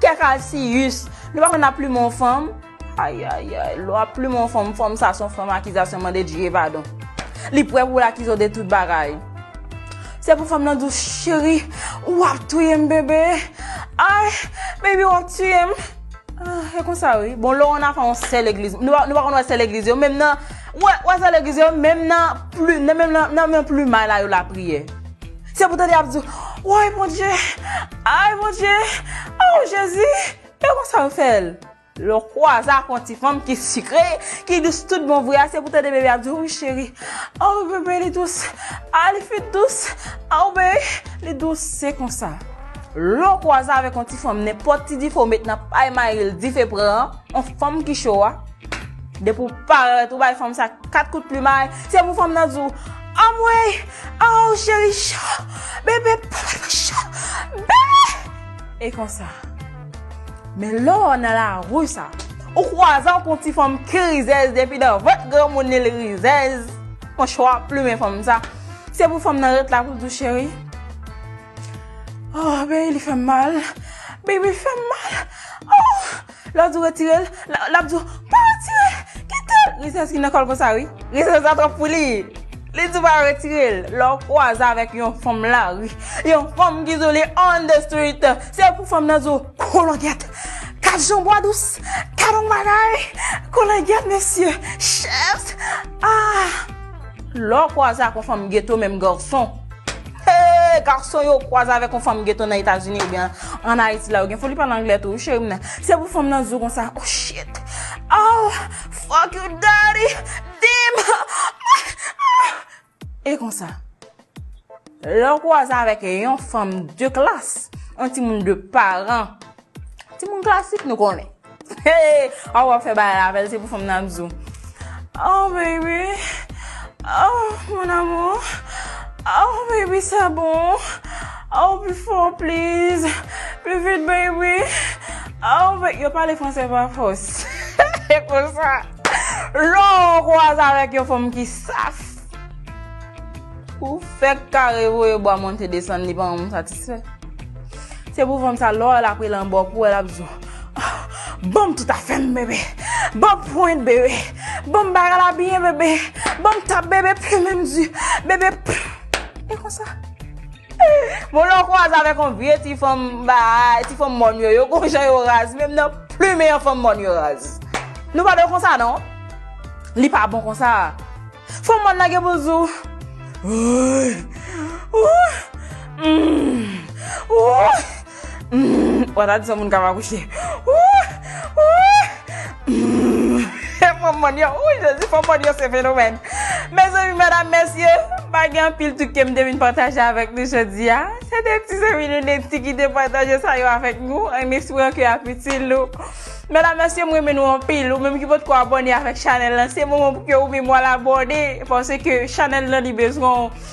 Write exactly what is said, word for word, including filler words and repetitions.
Kè kalsiyis. Nou pa konn ap plimen yon fanm. Ayayay, lè w ap plimen yon fanm, fanm sa se yon fanm akizasyon, mande Dye padon. Li prè pou l akize w de tout bagay. Se pou fanm nan di w, cheri, w ap touye m, bebe. Ay, baby, w ap touye m. Ah, e konsa wi. Bon, lè w nan afè yon sè legliz. Nou pa, nou pa konn wè sè legliz yo, menm nan, wè, wè sè legliz yo, menm nan pli, nan, menm nan, nan men plimay la yo lapriyè. Se pou tande y ap di, woy, Bondye, ay, Bondye, oh, Jezi. E konsa yo fè l. Lè w kwaze ak yon ti fanm ki sikre, ki dous tout bon vre a, se pou tande bebe ap di, wi, cheri, oh, bebe, li dous, ah, li fin dous, oh, bebe, li dous, se konsa. Lè w kwaze avèk yon ti fanm, nenpòt ti dife w met nan pay mayi l, dife pran, yon fanm ki cho a, depi w parèt, ou bay fanm sa kat kout plimay, se pou fanm nan di w, anmwey, oh, cheri, cho, bebe, cho, bebe. E konsa. Men lè w nan lari sa, ou kwaze ak yon ti fanm ki rizèz depi nan vant granmoun li, l rizèz. Yon cho ap plimen fanm sa. Se pou fanm nan ret la pou l di w, cheri, oh, baby, li fè m mal. Baby, li fè m mal. Oh, lè w di w retire l, l, l ap di w, pa retire l, kite l. Rizèz ki nan kò l konsa, wi. Rizèz la twòp pou li. Li di w pa retire l. Lè w kwaze avèk yon fanm lari, yon fanm ki di w li on the street, se pou fanm nan di w, kolongyèt, gad jan bwa dous, gad yon bagay, kolongyèt, mesye, chèf, ah. Lè w kwaze ak yon fanm geto, menm gason, hey, gason yo kwaze avèk yon fanm geto nan Etazini oubyen ann Ayiti la, yo gen foli pale anglè tou, wi, cheri m nan. Se pou fanm nan di w konsa, oh shit, oh, fuck you, daddy, damn. E konsa. Lè w kwaze avèk yon fanm de klas, yon timoun de paran, timoun klasik nou konnen. Hey, a w ap fè bagay avè l, se pou fanm nan ap di w, oh, baby. Oh, mon amour. Oh, baby, c'est bon. Oh, plus fort, please. Plus vite, baby. Oh, ba-, yo pale franse pa fòs. E konsa. Lè w kwaze avèk yon fanm ki saf, ou fèk kare voye bwa monte desann, li pa janm satisfè. Se pou fanm sa, lè w al apre l anba w pou wè l ap di w, ban m tout afè m, bebe. Ban m pwent, bebe. Ban m bagay la byen, bebe. Ban m tap, bebe, plimen m di, bebe. E konsa. Bon, lè w kwaze avèk yon vye ti fanm, ba, ti fanm mòn yo, yo gon jan yo raz, menm nan plimen yon fanm mòn yo raz. Nou pa dwe konsa, non. Li pa bon konsa. Fanm mòn nan gen pou di w, woy, woy, mm, woy, mm. Ou ta di se yon moun k ap akouche. Woy, woy, mm. Fanm mòn yo, woy, Jezi, fanm mòn yo se fenomèn. Mezanmi, medam, mesye, pa gen anpil tout ke m te vin pataje avèk nou jodi a. Se de ti zanmi nou Netty ki te pataje sa yo avèk nou, an esperan ke y ap itil nou. Medam, mesye, m renmen nou anpil. Ou menm ki potko abòne avèk chanèl lan, se moman pou ke ou menm w al abòne, paske chanèl lan li bezwen w.